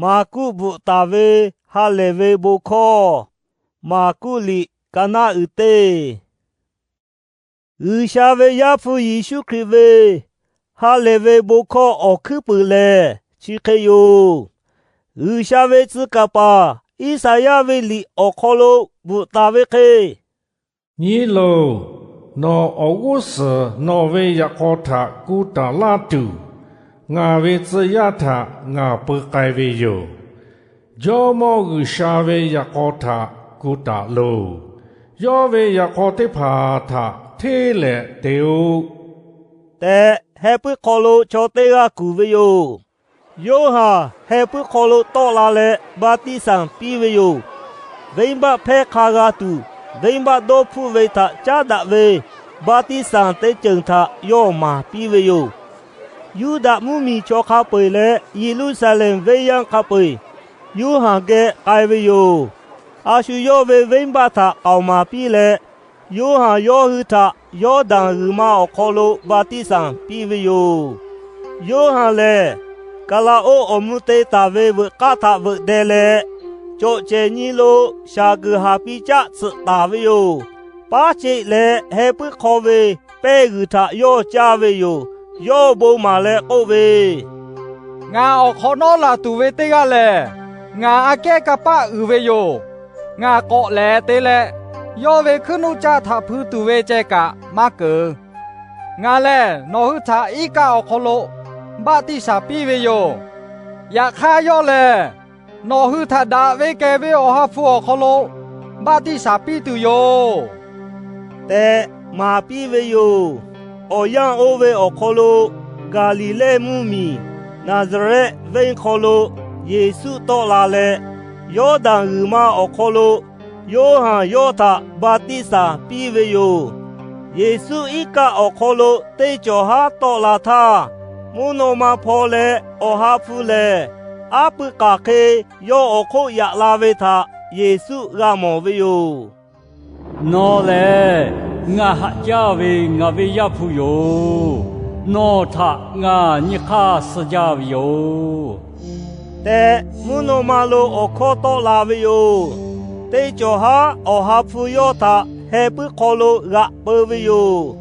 Maˍkuˆ bvuhꞈ taˍ ve ha lehˬ ve bon hkawˇ. Maˍkuˆ liꞈ ka naˆ uiˍ teˇ. G'uiˬsha ve Yaˇ hpu Yeˍsuˆ Hkriꞈ ve ha lehˬ ve bon hkawˇ awˬ hkuiˉ puiˍ lehˬ chi hk'e yoˬ. G'uiˬsha ve tcuh kaˍ paˍ Iˉsaˍyaˆ ve liꞈ awˬ hk'aw lo bvuhꞈ taˍ ve hk'e, Nyi loˬ, nawˬ awˬ g'uˇ suhˍ nawˬ ve yaꞈ k'aw htaꞈ ku taˍ laˇ tuˬ, ngaˬ ve tcuh yaˇ htaꞈ ngaˬ peu k'ai ve yoˬ. Jawˇmawˇ G'uiˬsha ve yaꞈ k'aw htaꞈ ku taˍ loˬ. Yawˇ ve yaꞈ k'aw teˇ hpaˍ htaꞈ hteˇ leh te-o tehꞈ, heh puiˉ hk'aw lo chaw teˇ g'aˇ kuˬ ve yoˬ. Yoˇhanˬ heh puiˉ hk'aw lo tawˆ la leh baˆtiˆsaˬ piˇ ve yoˬ. Venˇbaˆ hpehˇ hk'a g'a tuˬ, venˇbaˆ dawˇ hpfuhˆ ve htaꞈ caˉ daꞈ ve baˆtiˆsaˬ teˇ ceuˬ htaꞈ yawˇ maˍ piˇ ve yoˬ. Yuˇdaꞈ mvuhˇmiˬ chaw hk'a peu-eˬ leh Yeˍruˆsaˍlehnˍ venˇ yaˇ hk'a peu-eˬ Yoˇhanˬ geh k'ai ve yoˬ. A shu yawˇ ve venˇbaˆ htaꞈ k'aoˍ maˍ piˇ leh, Yoˇhanˬ yawˇ hui htaꞈ Yawˇdanˍ g'uiˬ ma awˬ hk'aw lo baˆtiˆsaˬ piˇ ve yoˬ. Yoˇhanˬ lehˬ, kaˍlaˍoˆ awˬ mvuh te taˍ ve veuꞈ k'aˇ htaꞈ veuꞈ deh leh, cawꞈ cehˬ nyi lo shaˍ guiˬ haˍ pi caˆ tsuhꞈ taˍ ve yoˬ. Paˉ ceˆ leh heh puiˉ hk'aw ve pehˇ g'uiˬ htaꞈ yawˇ caˇ ve yoˬ. Yawˇ bon maˍ leh k'oˆ ve, Ngaˬ awˬ hk'awꞈ nawˉ laˬ tuˬ ve teˇ g'aˇ lehˬ, ngaˬ aꞈ kehˉ kanˇ paˆ uiˍ ve yoˬ. Ngaˬ k'awꞈ lehˍ te leh, yawˇ ve hkuiˉ nuˆ caˆ htaꞈ hpui tuˬ ve ceh kaꞈ maˇ keunˍ. Ngaˬ lehˬ nawˬ hui htaꞈ iˉ kaˆ awˬ hk'aw lo baˆtiˆsaˬ piˇ ve yoˬ. Yaꞈ hk'aˇ yawˇ lehˬ, nawˬ hui htaꞈ daꞈ ve kehˬ ve Awˬ ha hpu awˬ hk'aw lo baˆtiˆsaˬ piˇ tuˬ yoˬ tehꞈ maˍ piˇ ve yoˬ. Awˬ yanˇ oˇ ve awˬ hk'aw lo Gaˍliˍlehˇ mvuhˇmiˬ Naˍzaˍrehˆ venˇ hk'aw lo Yeˍsuˆ tawˆ la leh, Yawˇdanˍ g'uiˬ ma awˬ hk'aw lo Yoˇhanˬ yawˇ htaꞈ baˆtiˆsaˬ piˇ ve yoˬ. Yeˍsuˆ iˉ kaˆ awˬ hk'aw lo teˇ cawˬ haˉ tawˆ la htaˇ, mvuhˇ naw ma hpaw leh Awˬ ha hpu lehˬ, aˉ pui k'aˬ hk'e yawˇ awˬ hk'oˆ yaꞈ la ve htaꞈ Yeˍsuˆ g'a mawˬ ve yoˬ. Nawˬ lehˬ ngaˬ haꞈ jaˇ ve ngaˬ ve Yaˇ hpu yoˬ. Nawˬ htaꞈ ngaˬ nyi hk'aˇ suh jaˇ ve yoˬ tehꞈ, mvuhˇ naw ma lo awˬ hkawˇ tawˆ la ve yoˬ. Teˇ cawˬ haˉ Awˬ ha hpu yawˇ htaꞈ heh puiˉ hk'aw lo g'aꞈ peu ve yoˬ.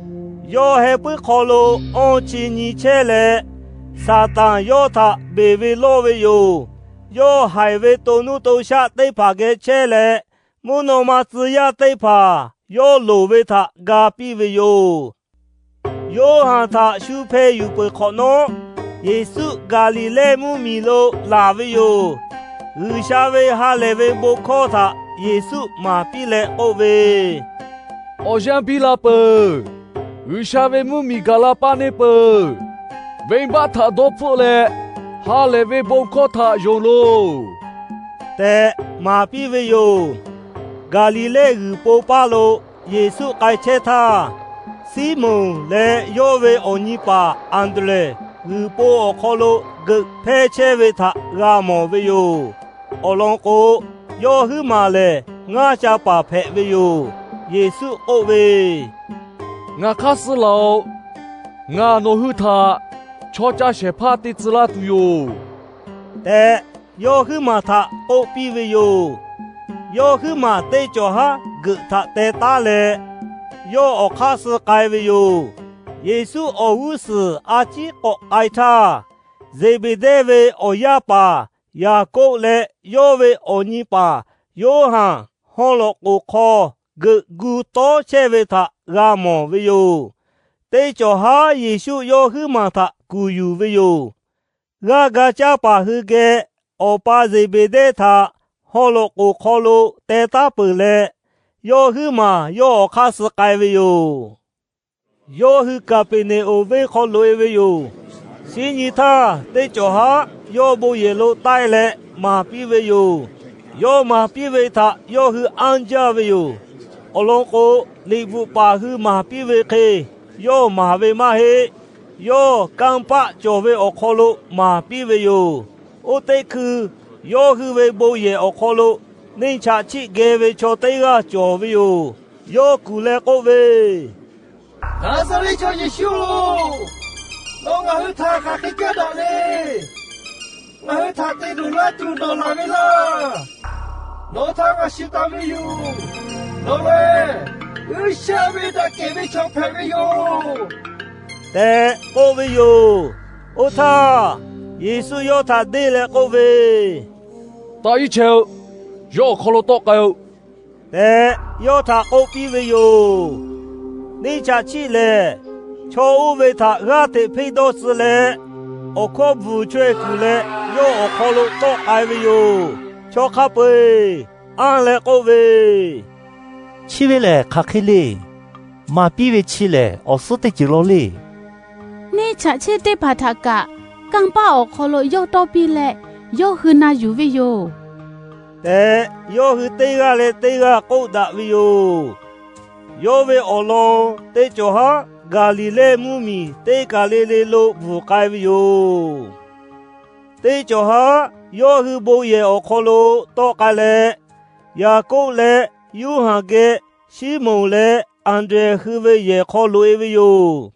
Yawˇ heh puiˉ hk'aw lo awˇ chi nyi chehˇ leh, Saˍtanˍ yawˇ htaꞈ beˬ ve lawˇ ve yoˬ. Yawˇ haiˬ ve to nuˇ to shaˆ teˇ hpaˍ geh chehˇ leh, mvuhˇ naw ma tcuh yaˇ teˇ hpaˍ yawˇ loˍ ve htaꞈ ga piˇ ve yoˬ. Yoˇhanˬ htaꞈ shu hpeh yuˬ peuˬ hk'awꞈ nawˉ, Yeˍsuˆ Gaˍliˍlehˇ mvuhˇmiˬ lo laˬ ve yoˬ. G'uiˬsha ve ha lehˬ ve bon hkawˇ htaꞈ Yeˍsuˆ maˍ piˇ leh k'oˆ ve, Awˬ yanˇ biˇ la peuˬ. G'uiˬsha ve mvuhˇmiˬ gaˬ la paˇ neˇ peuˬ. Venˇbaˆ htaꞈ dawˇ hpfuhˆ leh ha lehˬ ve bon hkawˇ htaꞈ yonˍ loˬ tehꞈ maˍ piˇ ve yoˬ. Gaˍliˍlehˇ g'uiˬ po paˇ lo Yeˍsuˆ k'ai chehˇ htaˇ, Siˉmonˍ leh yawˇ ve awˬ nyi paˍ Anˍdrehˍ g'uiˬ po awˬ hk'aw lo geuꞈ hpehˇ chehˇ ve htaꞈ g'a mawˬ ve yoˬ. Awˬ lawn k'o, yawˇ huiˉ maˬ lehˬ ngaˇ ca paˍ hpehꞈ ve yoˬ. Yeˍsuˆ k'oˆ ve, Ngaˬ hk'aˇ suh laˬ-oꞈ. Ngaˬ nawˬ hui htaꞈ chaw ca shehˍ hpaˇ te tcuh laˇ tuˬ yoˬ tehꞈ, yawˇ huiˉ maˬ htaꞈ k'oˆ piˇ ve yoˬ. Yawˇ huiˉ maˬ teˇ cawˬ haˉ geuꞈ htaꞈ teh taˉ leh, yawˇ awˬ hk'aˇ suh k'ai ve yoˬ. Yeˍsuˆ awˬ g'uˇ suhˍ a ciˉ k'awꞈ k'ai htaˇ, Zeˍbeˍdehˇ ve awˬ yaˇ paˍ Yaˍkoˆ leh yawˇ ve awˬ nyi paˍ Yoˇhanˬ haw lawꞈ k'oˍ hk'aw geuꞈ gu tawˉ chehˇ ve htaꞈ g'a mawˬ ve yoˬ. Teˇ cawˬ haˉ Yeˍsuˆ yawˇ huiˉ maˬ htaꞈ kuˬ yuˬ ve yoˬ. G'aˇ ga caˇ paˍ hui geh awˬ pa Zeˍbeˍdehˇ htaꞈ haw lawꞈ k'oˍ hk'aw lo teh taˉ peuˬ leh, yawˇ huiˉ maˬ yawˇ awˬ hk'aˇ suh k'ai ve yoˬ. Yawˇ hui Kaˍpeˍneˍonˍ venˇ hk'aw loꞈ-e ve yoˬ. Shinˉ nyi htaˇ, teˇ cawˬ haˉ yawˇ bon yehˬ lo taˆ-e leh maˍ piˇ ve yoˬ. Yawˇ maˍ piˇ ve htaꞈ yawˇ hui anˇ jaˇ ve yoˬ. Awˬ lawn k'o, liꞈ bvuhꞈ paˍ hui maˍ piˇ ve hk'e yawˇ maˍ ve maˇ heˆ. Yawˇ kanˇ paˆ cawˬ ve awˬ hk'aw lo maˍ piˇ ve yoˬ. Oˇ teˇ hkui, yawˇ hui ve bon yehˬ awˬ hk'aw lo neˇ chaꞈ chiˆ geh ve chaw teˇ g'aˇ cawˬ ve yoˬ. Yawˇ kuˬ leh k'oˆ ve, Naˍzaˍrehˆ chaw Yeˍsuˆ-oˬ, nawˬ ngaˬ hui htaꞈ hk'aˬ hk'e caˇ daꞈ le. Ngaˬ hui htaꞈ te luˬ laˇ tuˬ nawˬ laˬ ve laˇ. Nawˬ htaꞈ ngaˬ shiˍ taˍ ve yoˬ. Nawˬ lehˬ G'uiˬsha ve daꞈ kehˬ ve chaw hpehꞈ ve yoˬ tehꞈ k'oˆ ve yoˬ. Oˇ htaˇ, Yeˍsuˆ yawˇ htaꞈ deˇ leh k'oˆ ve, Taˆ iˉ chehˇ-o. Yawˇ awˬ hk'aw lo tawˆ k'ai-o tehꞈ, yawˇ htaꞈ k'oˆ piˇ ve yoˬ. Neˇ chaꞈ chiˆ lehˬ, chaw oˇ ve htaꞈ g'aˇ hteꞈ hpeˇ dawˇ tcuh leh, awˬ hkawˇ bvuhˬ chaweh kuˬ leh yawˇ awˬ hk'aw lo tawˆ k'ai ve yoˬ. Chaw hk'a peu-eˬ anˇ leh k'oˆ ve, Chi ve lehˬ hk'aˬ hk'e le. Maˍ piˇ ve chi lehˬ awˬ suhˉ teˇ ceuˬ law le. Neˇ chaꞈ chiˆ teˇ hpaˍ htaꞈ kaꞈ kanˇ paˆ awˬ hk'aw lo yawˇ tawˇ piˇ leh, yawˇ hui na yuˬ ve yoˬ tehꞈ, yawˇ hui teˇ g'aˇ leh teˇ g'aˇ k'oˆ daꞈ ve yoˬ. Yawˇ ve awˬ lawn teˇ cawˬ haˉ Gaˍliˍlehˇ mvuhˇmiˬ teˇ kaˬ le le lo bvuhˬ k'ai ve yoˬ. Teˇ cawˬ haˉ yawˇ hui bon yehˬ awˬ hk'aw lo tawˆ k'ai leh, Yaˍkoˆ leh Yoˇhanˬ geh Siˉmonˍ leh Anˍdrehˍ hui ve yehˬ hk'aw loꞈ-e ve yoˬ.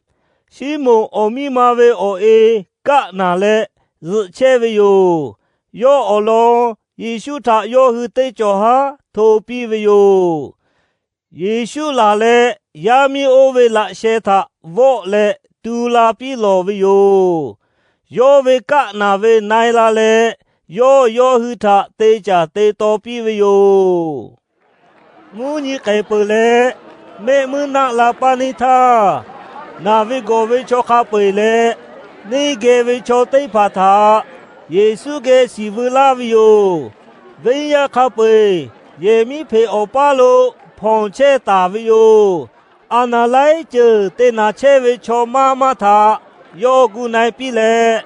Siˉmonˍ awˬ miˇ ma ve awˬ e kaˆ naˬ leh zuhꞈ chehˇ ve yoˬ. Yawˇ awˬ lawn Yeˍsuˆ htaꞈ yawˇ hui teˇ cawˬ haˉ hto piˇ ve yoˬ. Yeˍsuˆ laˬ leh, yaˇ miˇ oˇ ve laꞈ sheh htaꞈ vawˆ leh tu la piˇ lawˬ ve yoˬ. Yawˇ ve kaˆ naˬ ve na-e la leh, yawˇ yawˇ hui htaꞈ te caˍ te taw piˇ ve yoˬ. Mvuhˇ nyi k'ehˬ peuˬ leh, mehˆ muiˉ naˆ la paˇ neˇ htaˇ, naˬ ve gawˬ ve chaw hk'a peu-eˬ leh, neˇ geh ve chaw teˇ hpaˍ htaꞈ Yeˍsuˆ geh shiˍ veu laˇ ve yoˬ. Venˇ yaˇ hk'a peu-eˬ yehˬ miˉ hpeꞈ awˬ paˇ lo hpawnˬ chehˇ taˍ ve yoˬ. Aˍnaˍlaiˉ ceuˬ te naˍ chehˇ ve chaw maˇ maˇ htaꞈ yawˇ gu na-e piˇ leh,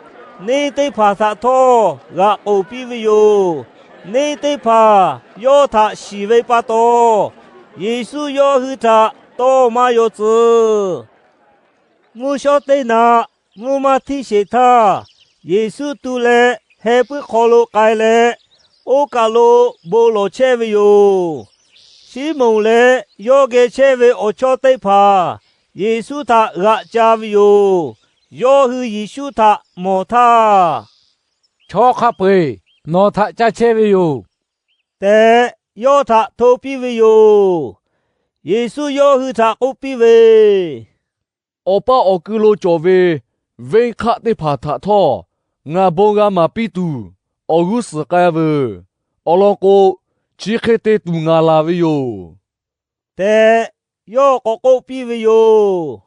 neˇ teˇ hpaˍ htaꞈ htawˇ g'aꞈ k'oˍ piˇ ve yoˬ. Neˇ teˇ hpaˍ yawˇ htaꞈ shiˍ ve pa taw, Yeˍsuˆ yawˇ hui htaꞈ tawˇ maˇ yaw tcuh. Mvuhˇ shawˉ teˇ naˆ mvuhˇ maˇ htiˇ sheˍ htaˇ, Yeˍsuˆ tu leh heh puiˉ hk'aw lo k'ai leh, oˇ kaˬ lo bon lawˬ chehˇ ve yoˬ. Siˉmonˍ leh yawˇ geh chehˇ ve awˬ chawˇ teˇ hpaˍ Yeˍsuˆ htaꞈ g'aꞈ ca ve yoˬ. Yawˇ hui Yeˍsuˆ htaꞈ mawˬ htaˇ, Chaw hk'a peu-eˬ nawˬ htaꞈ ca chehˇ ve yoˬ tehꞈ, yawˇ htaꞈ hto piˇ ve yoˬ. Yeˍsuˆ yawˇ hui htaꞈ k'oˆ piˇ ve, Awˬ paˇ awˬ kui lo cawˬ ve venˇ hk'aˆ teˇ hpaˍ htaꞈ htawˇ ngaˬ bon g'a maˍ piˇ tuˬ, awˬ g'uˇ suhˍ k'ai veuˬ. Awˬ lawn k'o, chi hk'e te tuˬ ngaˬ laˬ ve yoˬ tehꞈ, yawˇ k'awꞈ k'oˆ piˇ ve yoˬ.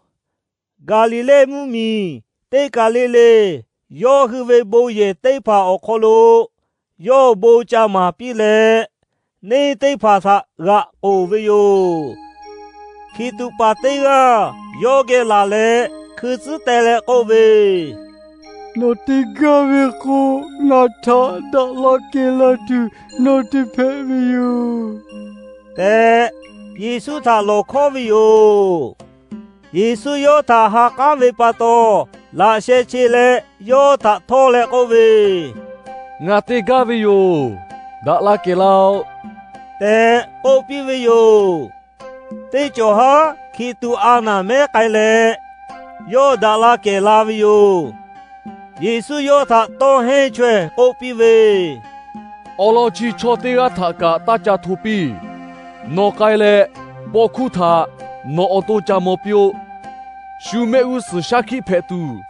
Gaˍliˍlehˇ mvuhˇmiˬ teˇ kaˬ le le yawˇ hui ve bon yehˬ teˇ hpaˍ awˬ hk'aw lo yawˇ bon ca maˍ piˇ leh, neˇ teˇ hpaˍ htaꞈ g'aꞈ k'oˍ ve yoˬ. Hkiˬ tuꞈ paˍ teˇ g'aˇ yawˇ geh laˬ leh hkui tcuhˉ teh leh k'oˆ ve, Nawˬ te gaˇ ve k'o, ngaˬ htaꞈ daꞈ la kehˬ la tuˬ nawˬ te hpehꞈ ve yoˬ tehꞈ, Yeˍsuˆ htaꞈ lawˬ hkawˉ ve yoˬ. Yeˍsuˆ yawˇ htaꞈ ha k'aˉ ve pa taw, laꞈ sheh che leh yawˇ htaꞈ htawˇ leh k'oˆ ve, Ngaˬ te gaˇ ve yoˬ. Daꞈ la kehˬ la-oꞈ tehꞈ k'oˆ piˇ ve yoˬ. Teˇ cawˬ haˉ hkiˬ tuꞈ a naˍ mehˉ k'ai leh, yawˇ daꞈ la kehˬ la ve yoˬ. Yeˍsuˆ yawˇ htaꞈ tawˇ hehnˇ chaweh k'oˆ piˇ ve, Awˬ lawn chi chaw teˇ g'aˇ htaꞈ kaꞈ taˇ ca hto piˇ. Nawˬ k'ai leh, paw hkuˇ htaꞈ nawˬ awˬ to ca maw piˇ-oˆ. Shu mehˆ g'uˇ suhˍ shaˉ hkiˆ hpehꞈ tuˬ,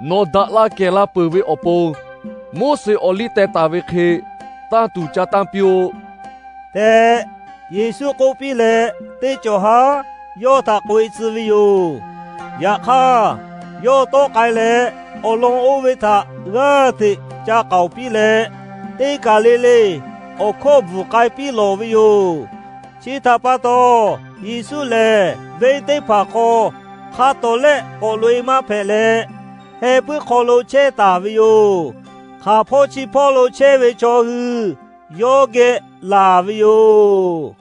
nawˬ daꞈ la kehˬ la peuˬ ve awˬ pon, Moˉseˍ awˬ liˇ teh taˍ ve hk'e tanˇ tuˬ ca tanˇ piˇ-oˆ tehꞈ, Yeˍsuˆ k'oˆ piˇ leh, teˇ cawˬ haˉ yawˇ htaꞈ k'oꞈ-e tcuh ve yoˬ. Yaꞈ hk'aˇ, yawˇ tawˆ k'ai leh, awˬ lawn oˇ ve htaꞈ g'aˇ hteꞈ ca k'aoˍ piˇ leh, teˇ kaˬ le le awˬ hkawˇ bvuhˬ k'ai piˇ lawˬ ve yoˬ. Chi htaꞈ pa taw, Yeˍsuˆ lehˬ venˇ teˇ hpaˍ hk'aw hk'a tawˍ lehˆ k'awꞈ loꞈ-e maˇ hpehꞈ leh, heh puiˉ hk'aw lo chehˇ taˍ ve yoˬ. Hk'aˬ hpawˇ chi hpawˇ lo chehˇ ve chaw hui yawˇ geh laˬ ve yoˬ.